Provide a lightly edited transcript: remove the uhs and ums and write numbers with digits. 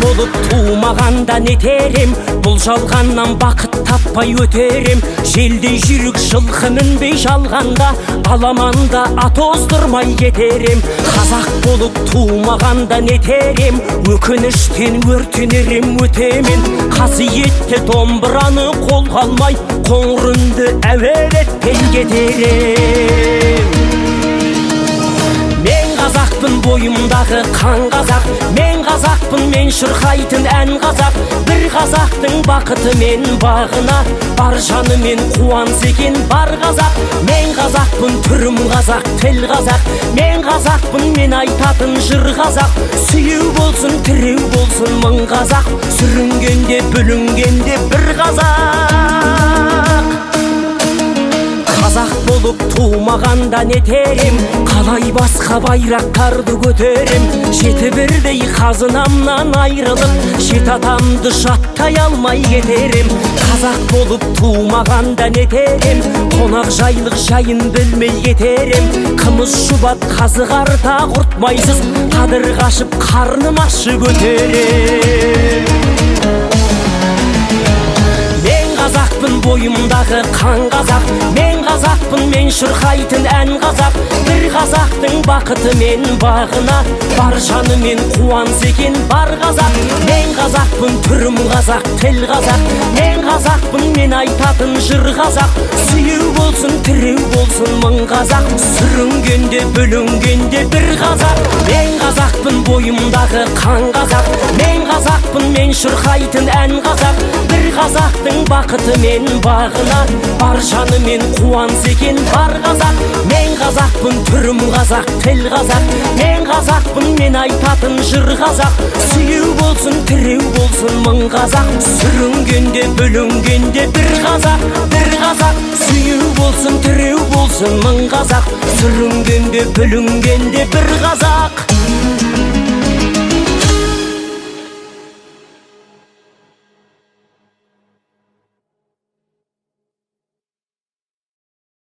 Болып тумағанда нетерем, бұл жалғаннан бақыт таппай өтерем. Желдей жүйрік жылқы мінбей жалғанда, аламанда ат оздырмай кетерем. Қазақ болып тумағанда нетерем, өкініштен өртенерем өтемен. Қасиетті домбыраны қолға алмай, қоңыр үнді әуелетпей кетерем. Мен қазақпын, бойымдағы қан қазақ, мен қазақпын, мен шырқайтын ән қазақ. Бір қазақтың бақыты мен бағына, бар жанымен қуанса екен бар қазақ. Мен қазақпын, түрім қазақ, тіл қазақ, мен қазақпын, мен айтатын жыр қазақ. Сүйеу болсын, тіреу болсын мың қазақ, сүрінгенде бүлінгенде бір қазақ. Қазақ болып тумағанда нетерем, қалай басқа байрақтарды көтерем. Жеті бірдей қазынамнан айрылып, жеті атамды жаттай алмай кетерем. Қазақ болып тумағанда нетерем, қонақ жайлық жайын білмей кетерем. Қымыз шұбат қазы қарта құртмайсыз, қадір қашып қарным ашып өтерем. Мен қазақпын, бойымдағы қан қазақ, мен қазақпын, мен шырқайтын ән қазақ. Бір қазақтың бақыты мен бағына, бар жанымен қуанса екен бар қазақ. Мен қазақпын, түрім қазақ, тіл қазақ, мен қазақпын, мен айтатын жыр қазақ. Сүйеу болсын, тіреу болсын мың қазақ, сүрінгенде бүлінгенде бір қазақ. Мен қазақпын, бойымдағы қан қазақ, мен қазақпын, мен шырқайтын ән қазақ. Бір қазақтың бақыты мен бағына, бар жанымен қуанса екен бар қазақ. Мен қазақпын, түрім қазақ, тіл қазақ, мен қазақпын, мен айтатын жыр қазақ. Сүйеу болсын, тіреу болсын мың қазақ, сүрінгенде бүлінгенде бір қазақ, бір қазақ. Сүйеу болсын, тіреу болсын мың қазақ, сүрінгенде бүлінгенде бір қазақ.